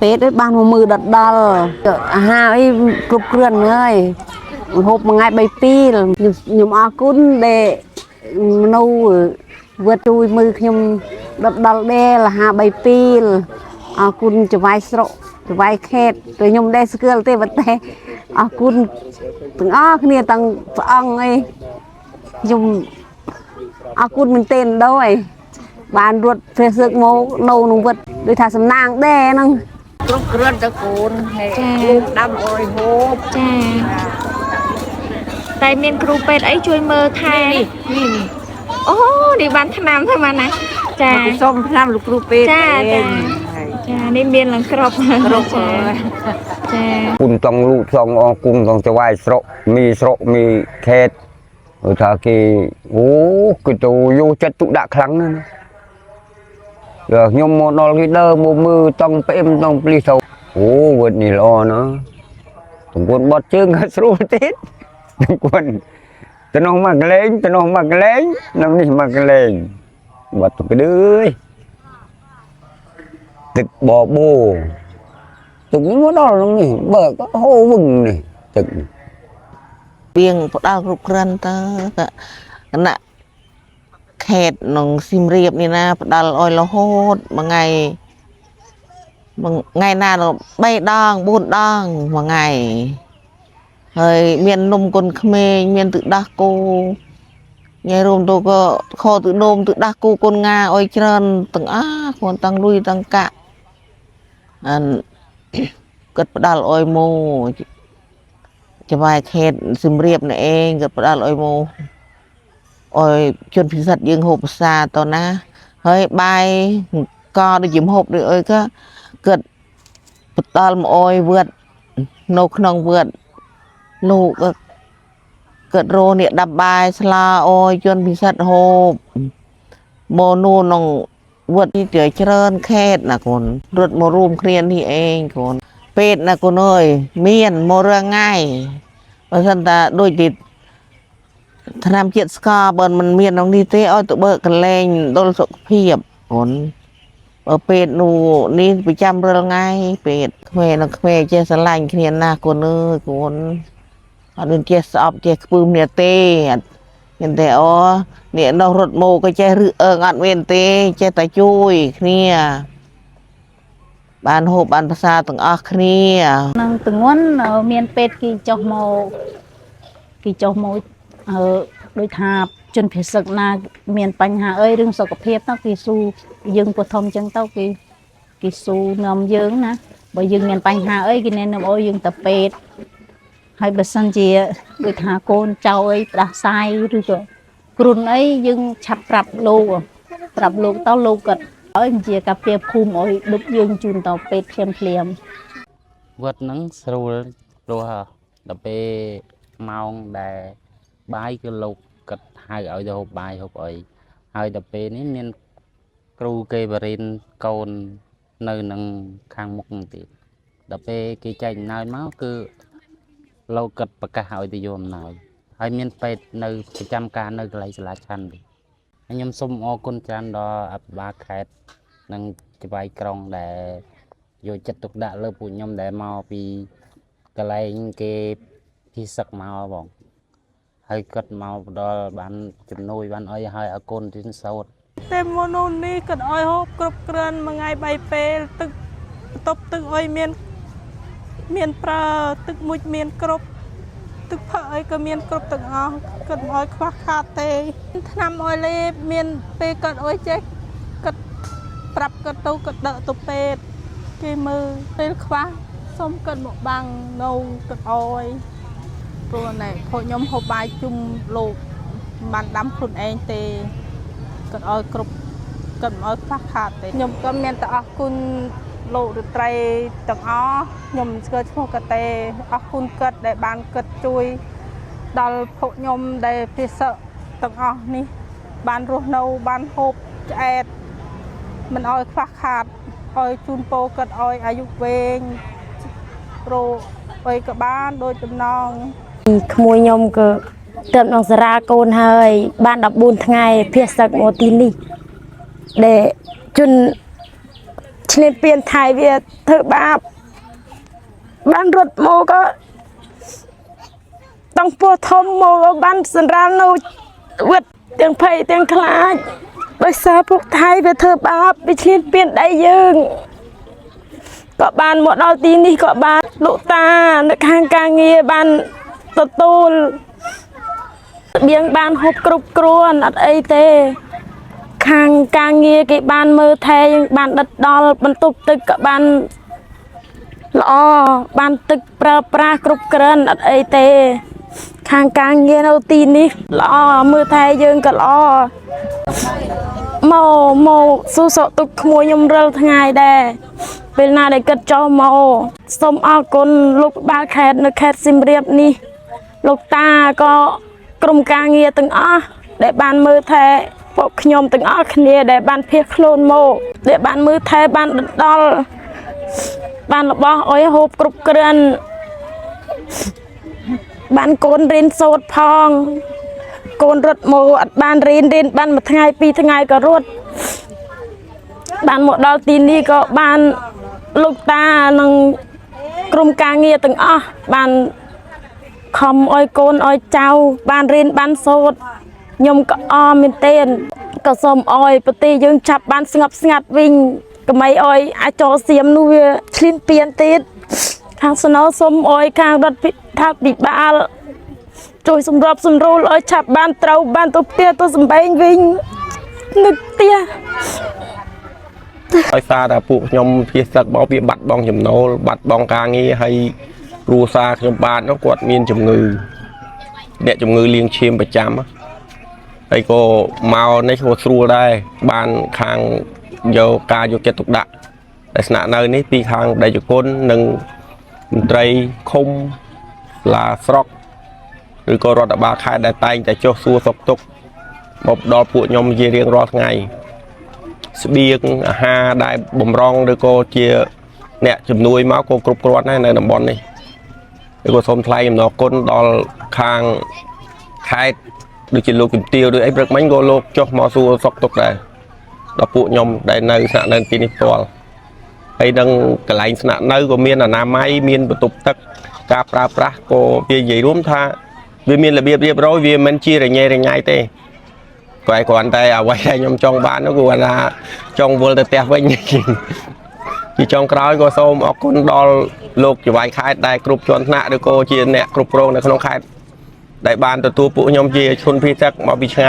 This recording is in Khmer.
ពេទ្យបានមកមើលដដល់អាហារអីគ្រប់គ្រាន់ហើយហូបមួយថ្ងៃ3ពេលខ្ញុំខ្ញុំអរគុណដែលមនុស្សវត្តជួយមើលខ្ញុំដដល់ដែលអាហារ3ពេលអរគុណចវាយស្រុកចវាយខេតតែខ្ញុំមិនដែលស្គាល់ទេប៉ុន្តែអរគុណទាំងអស់គ្នាទាំងព្រះអង្គអីខ្ញុំអរគុណមែនទែនដល់បានរត់ព្រះសឹកមកនៅក្នុងវត្តដូចថាសំណាងដែរហ្នឹង គ្រប់គ្រាន់តកូនហើយលោកដាំអុយហូប ចាតែមានគ្រូពេទ្យអីជួយមើលថែ នេះនេះ អូនេះបានថ្នាំហ្នឹងបានណាចា មកសុំឆ្នាំលោកគ្រូពេទ្យ ចាចា ឯងហើយ ចានេះមានឡើងគ្រប់ គ្រប់ ចា ហើយ ចា គុណតង់លូតងអគុណតង់ចវាយស្រុកមីស្រុកមីខេតព្រោះថាគេអូគេទៅយកចិត្តទុកដាក់ខ្លាំងណាស់ណាដល់ខ្ញុំមកដល់គេដើរមកមើលតង់ផ្អែមតង់ភ្លីសទៅអូវត្តនេះល្អណាស់ទង្គន់បត់ជើងក៏ស្រួលទៀតទង្គន់ទៅនោះមកកលែងទៅនោះមកកលែងនៅនេះមកកលែងបាត់ទៅក្ដឺយទឹកបបោ ទឹកនេះមកដល់ក្នុងនេះបើកក៏ហូរវឹងនេះទឹកនេះ វៀងផ្ដល់គ្រប់គ្រាន់តើកគណៈខេតក្នុងសៀមរាបនេះណាផ្ដល់ឲ្យរហូតមួយថ្ងៃមួយថ្ងៃណាដល់3ដង4ដងមួយថ្ងៃហើយមាននំគុនក្មេងមានទឹកដោះគោញ៉ៃរួមទៅក៏ខទឹកនោមទឹកដោះគោគុនងាឲ្យច្រើនទាំងអស់ខ្លួនទាំងលុយទាំងកាក់អាន គាត់ផ្ដល់ឲ្យមក ចវាយខេតសៀមរាបនេះឯងក៏ផ្ដល់ឲ្យមកឲ្យជនពិសិដ្ឋយើងហូបភាសាតណាហើយបាយកដូចជាម្ហូបដូចអីក៏គាត់ផ្ដល់មកឲ្យវត្តនៅក្នុងវត្តលោកក៏គាត់រនេះដាប់បាយស្លាឲ្យជនពិសិដ្ឋហូបមកនោះក្នុងវត្តនេះទៅច្រើនខេតណាកូនរត់មករួមគ្នានេះឯងកូន ពេទ្យណាកូនអើយមានមករាល់ថ្ងៃបើសិនតាដូចទីថ្នាំជាតិស្ករបើមិនមានក្នុងនេះទេឲ្យទៅបើកកន្លែងដុលសុខភាពកូនបើពេទ្យនោះនេះប្រចាំរាល់ថ្ងៃពេទ្យក្មេងនិងក្មេងចេះស្រឡាញ់គ្នាណាស់កូនអើយកូនអត់មានចេះស្អប់ចេះខ្ពើមគ្នាទេអត់មានទេអូនេះនោះរត់មកក៏ចេះរឹអើងអត់មានទេចេះតែជួយគ្នា បានហូបបានភាសាទាំងអស់គ្នា នឹងទងន់មានពេទ្យគេចុះមកគេចុះមកអឺដូចថាជនភេសឹកណា មានបញ្ហាអីរឿងសុខភាពទៅគេស៊ូយើងពុទ្ធធំចឹងទៅគេគេស៊ូនាំយើងណាបើយើងមានបញ្ហាអីគេណែនាំឲ្យយើងទៅពេទ្យហើយបើសិនជាដូចថាកូនចៅអីផ្ដាសាយឬក៏គ្រុនអីយើងឆាប់ប្រាប់លោកប្រាប់លោកទៅលោកគាត់ឲ្យជាកាពាភូមិឲ្យដប់យើងជូនទៅពេទ្យភ្លាមភ្លាមៗ វត្តហ្នឹងស្រួលព្រោះដល់ពេលម៉ោងដែលបាយគឺលោកគាត់ហៅឲ្យទៅហូបបាយហូបអីហើយដល់ពេលនេះមានគ្រូគេបរិនកូននៅនឹងខាងមុខហ្នឹងទៀតដល់ពេលគេចែកអំណោយមកគឺលោកគាត់ប្រកាសឲ្យទៅយកអំណោយហើយមានពេទ្យនៅប្រចាំការនៅកន្លែងសាលាឆាន់វិញហើយខ្ញុំសូមអរគុណច្រើនដល់អភិបាលខេត្តនិងចៅហ្វាយក្រុងដែល យកចិត្តទុកដាក់លើពួកខ្ញុំដែលមកពីកន្លែងគេភីសឹកមកបងហើយគាត់មកផ្ដល់បានជំនួយបានអីហើយអរគុណទីសោត តែមុននោះនេះគាត់ឲ្យហូបគ្រប់គ្រាន់មួយថ្ងៃ3ពេលទឹកបន្ទប់ទឹកអុយមានមានប្រើទឹកមុជមានគ្រប់ទឹកផឹកអីក៏មានគ្រប់ទាំងអស់គាត់មិនឲ្យខ្វះខាតទេថ្នាំអុយលេបមានពេលគាត់អុយចេះគាត់ប្រាប់គាត់ទៅគាត់ដឹកទៅពេទ្យគេមើលពេលខ្វះសុំគាត់មកបាំងនៅគាត់អុយព្រោះណែពួកខ្ញុំហូបបាយជុំលោកមិនបានដាំខ្លួនឯងទេ គាត់ឲ្យគ្រប់គាត់មិនឲ្យខ្វះខាតទេខ្ញុំក៏មានតែអរគុណលោករដ្ឋត្រីទាំងអស់ខ្ញុំមិនស្គាល់ឈ្មោះគាត់ទេអរគុណគាត់ដែលបានគាត់ជួយដល់ពួកខ្ញុំដែលពិសិដ្ឋទាំងអស់នេះបានរស់នៅបានហូបឆ្អែតមិនឲ្យខ្វះខាតឲ្យជូនពរគាត់ឲ្យអាយុវែងរោអីក៏បានដូចចំណង ក្មួយខ្ញុំក៏ទៅនឹងសារាកូនហើយ បាន14ថ្ងៃភៀសសឹកមកទីនេះដែលជន ឈ្លានពានថៃវាធ្វើបាបបានរត់មកក៏តង់ពោះធំមកក៏បានសម្រាលនៅវត្តទាំងភ័យទាំងខ្លាចដោយសារពួកថៃវាធ្វើបាបវាឈ្លានពានដីយើងក៏បានមកដល់ទីនេះក៏បានលោកតានៅខាងការងារបានទទួល បៀងបានហូបគ្រប់គ្រាន់អត់អីទេ ខាងការងារគេបានមើលថែយើងបានដិតដល់បន្ទប់ទឹកក៏បានល្អបានទឹកប្រើប្រាស់គ្រប់គ្រាន់អត់អីទេ ខាងការងារនៅទីនេះល្អមើលថែយើងក៏ល្អមកមកសួរសុខទុក្ខក្មួយខ្ញុំរាល់ថ្ងៃដែរពេលណាដែលគិតចោលមកសូមអរគុណលោកបាលខេត្តនៅខេត្តសៀមរាបនេះ លោកតាក៏ក្រុមការងារទាំងអស់ដែលបានមើលថែពួកខ្ញុំទាំងអស់គ្នាដែលបានភៀសខ្លួនមកដែលបានមើលថែបានដល់បានរបស់អុយហូបគ្រប់គ្រាន់បានកូនរៀនសូត្រផង កូនរត់មកអត់បានរៀនរៀនបានមួយថ្ងៃពីរថ្ងៃក៏រត់បានមកដល់ទីនេះក៏បានលោកតានិងក្រុមការងារទាំងអស់បាន ខំឲ្យកូនឲ្យចៅបានរៀនបានសូត្រខ្ញុំក៏អរមែនទែនក៏សូមឲ្យប្រទេសយើងចាប់បានស្ងប់ស្ងាត់វិញកុំឲ្យឲ្យអាចរសៀមនោះវាឈ្លានពានទៀតខាងស្នើសូមឲ្យខាងរដ្ឋាភិបាលជួយសម្របសម្រួលឲ្យឆាប់បានត្រូវបានទៅផ្ទះទៅសំបែងវិញនឹកផ្ទះ ដោយសារតែពួកខ្ញុំភៀសសឹកមកវាបាត់បង់ចំណូលបាត់បង់ការងារហើយគ្រួសារខ្ញុំបាទនោះគាត់មានជំងឺអ្នកជំងឺលាងឈាមប្រចាំហើយក៏មកនេះក៏ស្រួលដែរបានខាងយកការយកចិត្តទុកដាក់ដែលស្នាក់នៅនេះពីខាងបដិជគុណនិងមន្ត្រីឃុំសាលាស្រុកឬក៏រដ្ឋបាលខេត្តដែលតែងតែចុះសួរសុខទុក្ខមកដល់ពួកខ្ញុំជារៀងរាល់ថ្ងៃ ស្បៀងអាហារដែលបំរុងឬក៏ជាអ្នកជំនួយមកក៏គ្រប់គ្រាន់ដែរនៅតំបន់នេះឬក៏សូមថ្លែងអំណរគុណដល់ខាងខេត្តដូចជាលោកជំទាវឬអីព្រឹកមិញក៏លោកចុះមកសួរសុខទុក្ខដែរដល់ពួកខ្ញុំដែលនៅស្នាក់នៅទីនេះផ្ទាល់ហើយនឹងកន្លែងស្នាក់នៅក៏មានអនាម័យមានបន្ទប់ទឹកការប្រើប្រាស់ក៏វានិយាយរួមថាវាមានរបៀបរៀបរយវាមិនជារញ៉េរញ៉ៃទេ គាត់គ្រាន់តែអ្វីដែលខ្ញុំចង់បាននោះគឺគាត់ថាចង់វិលទៅផ្ទះវិញ ជាចុងក្រោយក៏សូមអរគុណដល់លោកចៅហ្វាយខេត្តដែលគ្រប់ជាន់ថ្នាក់ឬក៏ជាអ្នកគ្រប់គ្រងនៅក្នុងខេត្តដែលបានទទួលពួកខ្ញុំជាជនភៀសសឹកមកពីឆ្ងាយ។